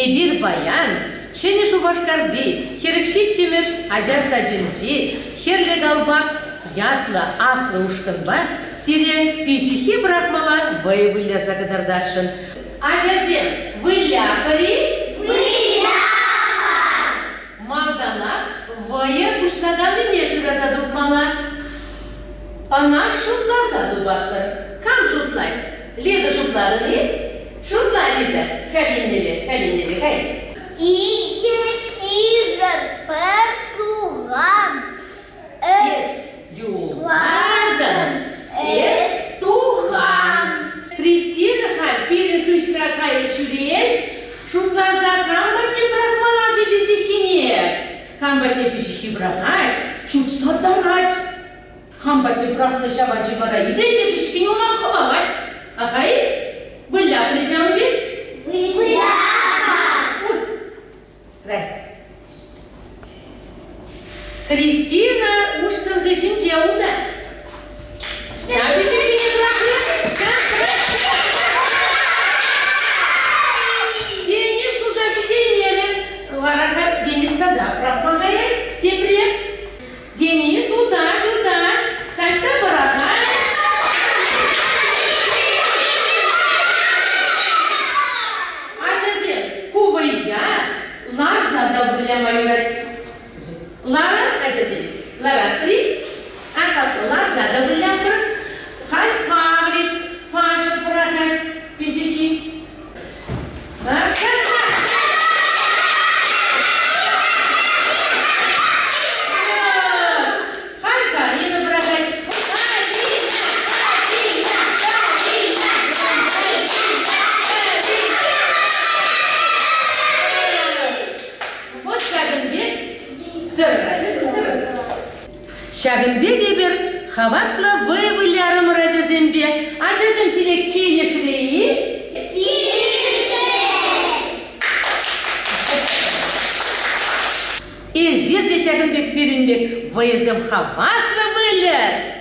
Эпир паян Ҫӗнӗ Шупашкарти 47-мӗш ача садӗнчи Хӗрлӗ калпак ятлӑ аслӑ ушкӑнпа сире пиҫиххи пӑрахмалла вӑйӑ выляса кӑтартасшӑн. Ачасем, выляпӑр-и? Выляпӑр! Малтанах вӑйӑ пуҫлаканнине шыраса тупмалла. Ӑна шутласа тупатпӑр. Кам шутлать? Лида шутлатӑн-и? Шутла, Лида, ҫав еннелле, ҫав еннелле кай. Икӗ кишӗр, пӗр сухан, Эс юлатӑн, эс тухан. Кристина халь пирӗн хыҫра кайнӑ ҫӳрет. Шутласа кам патне пӑрахмалла-ши пиҫиххине? Кам патне пиҫиххи пӑрахать, чупса тарать. Кам патне пӑрахнӑ ҫав ачи вара илет те пиҫиххине унах хӑвалать. Ахай, вылятрӗ ҫавӑн пек? Выляпа! Здрасте. Кристина ушкӑн хыҫӗнче утать. Денис туса ҫитеймерӗ. Вара Денис тата пӑрахма каять. Тепре. Денис утать, утать. Таҫта пӑрахать. Ачасем, ку вӑййа ларса та выляма юрать. Ларар, ачасем, ларатпӑр-и? Ака, ларса та вылятпӑр. Халь Павлик Паша пӑрахать пиҫиххи. Халь Карина пӑрахать. Карина, Карина, Карина, Карина, Вот ҫакӑн пек Ҫакӑн пек эпир хаваслӑ вӑй вылярӑмӑр ачасемпе. Ачасем сире килӗшрӗ-и? Килӗшрӗ! Эсир те ҫакӑн пек пирӗн пек вӑйӑсем хаваслӑ выльӑр.